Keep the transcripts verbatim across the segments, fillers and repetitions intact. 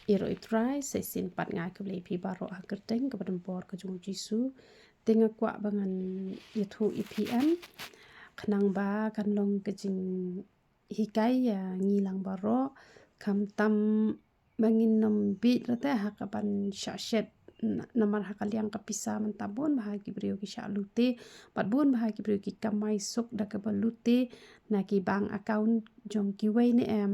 Ïaroh ïa u Trai, sa shisien pat nga ai khublei ïa phi baroh ha ka kyrteng kaba donbor ka jong u Jisu. Te nga kwah ba ngan ïathuh ïa phi em, khnang ba kan long ka jinghikai ïa ngi lang baroh, khamtam ba ngin ym bieit re te ha kaban shah shet, na-, namar ha ka liang ka pisa mynta bun bah ki briew ki shah lute, bad bun bah ki briew ki kamai suk da kaba lute na ki bank account jong kiwei ne em.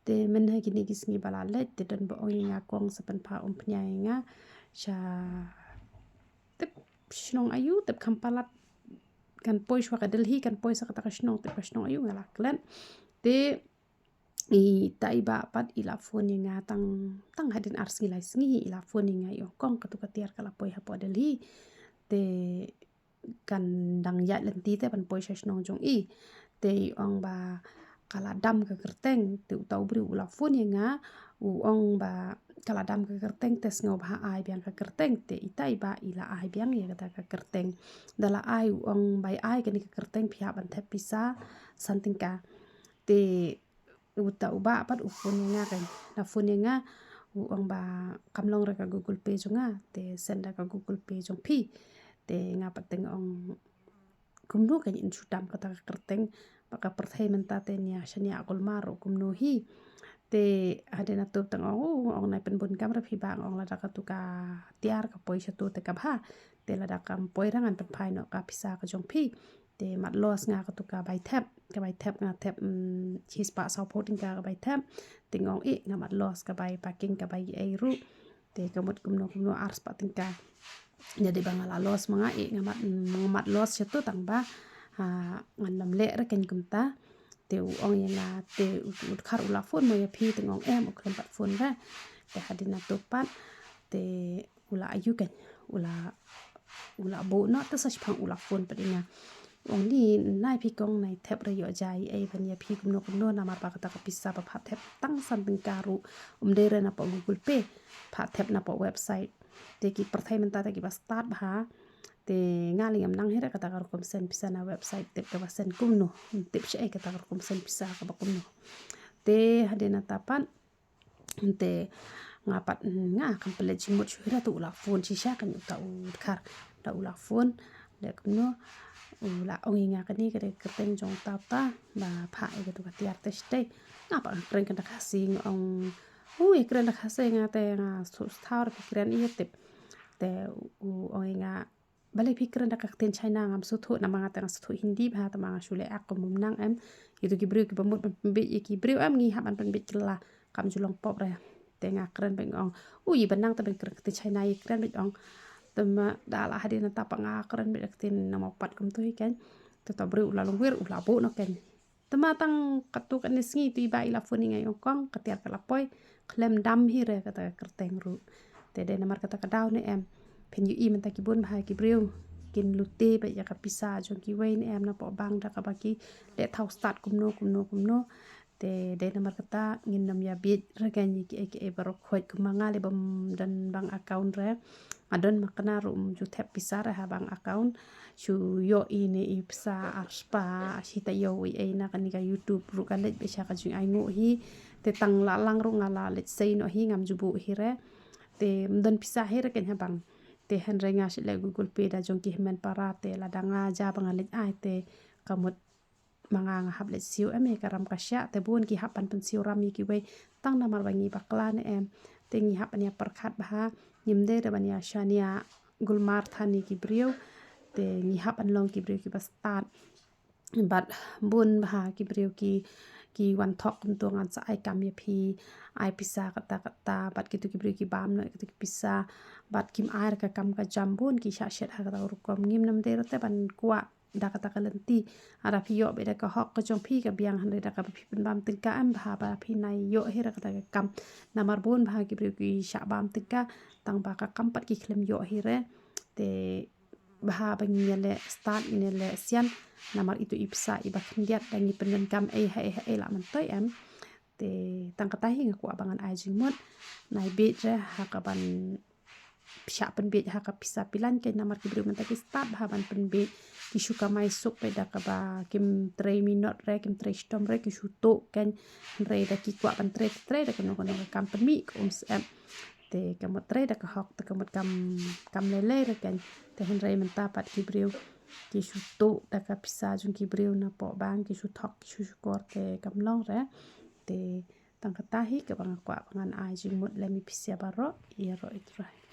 Te mynha kine ki sngi ba la leit te don ba ong ïa nga kong sa pynphah umphniang ïa nga sha, tip shnong aiu, tip kham palat, kan poi shuwa ka Delhi, kan poi sa kata ka shnong, tip ka shnong aiu nga la klet. Te ita i bah pat i la phone ïa nga tang, tang hadien ar sngi lai sngi i la phone ïa nga, i ong kong, katu ka tiar ka la poi hapoh Delhi. Te kan dang ïaid lynti te ban poi sha shnong jong i. Te i ong ba ka la dam ka kyrteng. Te uta u briew u la phone ïa nga, u ong ba ka la dam ka kyrteng, te sngewbha ai biang ka kyrteng. Te ita i bah i la ai biang ïa kata ka kyrteng. Da la ai, u ong ba ai kane ka kyrteng phi hap ban thep pisa san tyngka. Te uta u bah pat u phone ïa nga, kan, la phone ïa nga, u ong ba kam long re ka Google Pay jong nga, te send da ka Google Pay jong phi. Te nga pat te nga ong kumno kan ïa shu dam kata ka kyrteng, ba ka pyrthei mynta te nia shania kulmar ruh kumno hi. Te hadien nangta te nga ong, u ong nai pynbun kam re phi bah, nga ong lada katu ka tiar ka poi shatu te ka bha. Te lada kam poi re ngan pynphai noh ka pisa ka jong phi. Te mad los nga katu ka bai thep, ka bai thep nga thep, mm, shispah sawphew tyngka ka bai thep. Te nga ong i nga mad los ka bai parking, ka bai ei ruh. Te ka mut kumno kumno arspah tyngka. Ïa dei ba nga la los ma nga i nga mad, nga mad los shatu tang ba, ha, ngan ym leh re kan kumta. Te u ong ïa nga, te u, u dkhar u la phone mo ïa phi, te nga ong em, u khlem pat phone re. Te hadien nangta pat te u la aiu kan, u la, u la buh noh, te sa shiphang u la phone pat ïa nga. U ong ni, nai phi kong, nai thep re, ïoh jia ei ban ïa phi kumno kumno, namar ba kata ka pisa ba pha thep tang san tyngka ruh, um dei re na poh Google Pay, pha thep na poh website. Te ki pyrthei mynta te kiba stad bha, te nga lei ngam nang hi re kata ka rukom send pisa na website, tip kaba send kumno, tip shaei kata ka rukom send pisa kaba kumno. Te hadien nangta pat te nga pat nga kam pynleit jingmut shuh hi re, te u la phone shisha kan uta u dkhar, da u la phone, leh kumno, u la ong ïa nga kane ka dei ka kyrteng jong uta uta, ba phah ïa katu ka tiar te shatei. Nga pat nga kren kynda Khasi, nga ong, u ïa kren da Khasi, nga te nga sngewthuh re phi kren ïa, tip. Te u ong ïa nga, balei phi kren da ka ktien China, ngam sngewthuh, namar nga te nga sngewthuh Hindi bha, te ma nga shu leh ak kum bym nang em. Itu ki briew kiba mut ban pynbieit ïa ki briew em, ngi hap ban pynbieit kylla, kam ju long pop re. Te nga kren beit, nga ong, u ïa ba nang te ban kren ktien China, ïa kren beit, ong. Te ma da la hadien nangta pat nga kren beit ktien na ma pat kumtu hi kan. Te uta u briew u la longwir, u la buh noh kan. Te ma tang katu kane sngi tu i bah i la phone ïa nga, i ong kong, ka tiar ka la poi, khlem dam hi re kata ka kyrteng ruh. Te dei namar kata ka daw ne em, phin ïohi mynta ki bun bha ki briew kin lute beit ïa ka pisa jong kiwei ne em na poh bank da kaba ki leh thaw stad kumno kumno kumno. Te dei namar kata ngin ym ïa bieit re kan ïa kiei kiei baroh khoit, kumba nga lei bym don bank account re. Nga don ma kane ruh ym ju thep pisa re ha bank account. Shu ïoh ine i pisa arspah, shi taïew ei ei na kane ka YouTube ruh ka leit beit sha ka jingainguh hi. Te tang la lang ruh nga la leit sei noh hi, ngam ju buh hi re. Te ym don pisa hi re kan ha bank. Te hynrei nga shu leh Google Pay da jong ki hynmen para, te lada nga jia ba nga leit ai te ka mut ma nga nga hap leit siew em ïa ka ram ka shiah, te bun ki hap ban pynsiew ram ïa kiwei, tang namar ba ngi bakla ne em. Te ngi hap ban ïa pyrkhat bha, ngim dei re ban ïa shaniah gulmar than ïa ki briew. Te ngi hap ban long ki briew kiba stad. Bad bun bha ki briew ki, ki wan thok kumto, ngan sa ai kam ïa phi, ai pisa kata kata, bad kitu ki briew ki bam noh ïa kitu ki pisa, bad kim ai re ka kam ka jam, bun ki shah shet ha kata ka rukom. Ngim nym dei re te ban kwah da kata ka lynti. Lada phi ïoh beit da ka hok ka jong phi ka biang, hynrei da kaba phi pynbam tyngka em, bha ba phi nai ïoh hi re kata ka kam. Namar bun bha ki briew ki shah bam tyngka, tang ba ka kam pat ki khlem ïoh hi re. Te bha ba ngin ïaleh stad, ngin ïaleh sian. Namar itu i pisa iba khyndiat, da ngi pyndonkam ei ha ei ha ei la myntoi em. Te tang kata hi nga kwah ba ngan ai jingmut. Nai bieit re ha kaban shah pynbiej ha ka pisa pilan kein, namar ki briew mynta ki stad bha ban pynbiej, ki shu kamai suk beit da kaba kim trei minot re, kim trei shitom re, ki shu tuh kein. Hynrei da ki kwah ban trei, trei da kano kano ka kam pynmih ka um syep. Te ka mut trei da ka hok, te ka mut kam, kam lei lei re kein. Te hynrei mynta pat ki briew ki shu tuh da ka pisa jong ki briew napoh bank, ki shu thok, ki shu shukor, te kam long re. Te tang kata hi kaba nga kwah ba ngan ai jingmut lem ïa phi sa baroh, ïaroh ïa U Trai.